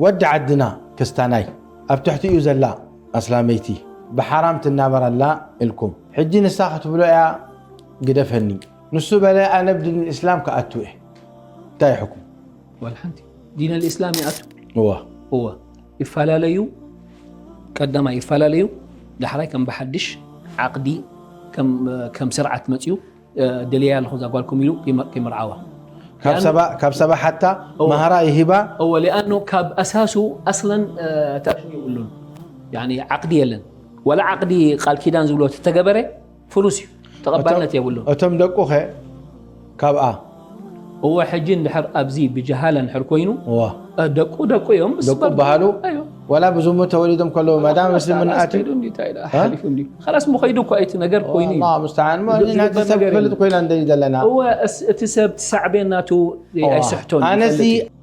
ወዲ ዓድና ክስታናይ ኣብ ትሕቲኡ ዘላ ኣስላመይቲ ብሓራም ትናበር ኣላ ኢልኩም፣ ሕጂ ንሳ ክትብሎ እያ ግደፈኒ፣ ንሱ በለ ኣነ ብዲን እስላም ክኣቱ እየ። እንታይ ሕኩም? ወላ ሓንቲ ዲን ልእስላም ይኣቱ እዋ እወ ይፈላለዩ። ቀዳማይ ይፈላለዩ። ዳሕራይ ከም ብሓድሽ ዓቕዲ ከም ስርዓት መፅዩ ደልያ ኣለኹ እዛ ጓልኩም ኢሉ ከይመርዓዋ። ካብ ሰባ ሓታ መሃራ ይሂባ። እወ ሊኣኖ ካብ ኣሳሱ ኣስለን ተኣሽሙ የብሉን። ዓቕዲ የለን። ወላ ዓቕዲ ቃል ኪዳን ዝብሎ ተተገበረ ፍሩስ እዩ፣ ተቐባልነት የብሉን። እቶም ደቁኸ ካብኣ እወ ሕጂ እንድሕር ኣብዚ ብጀሃላ እንድሕር ኮይኑ እዋ ደቁ ደቁ እዮም ምስ ደቁ በሉ- በሃሉ ኣዮ። ወላ ብዝሙት ተወሊዶም ከለዉ መዳም ምስልምና ኣትዩ ሊፉ እ ላስ ምኸይዱ እኳ እቲ ነገር ኮይኑ እዩ። ኣላ ሙስተዓን ዝግበር ናቲ ሰብ ነገር ክፈልጥ የለን። ኮይና እንደይ ዘለና እወ እስ- እቲ ሰብ እቲ ሳዕቤን ናቱ እዋ። ኣይስሕቶን ኣነሲ ይፈልጥ እዩ።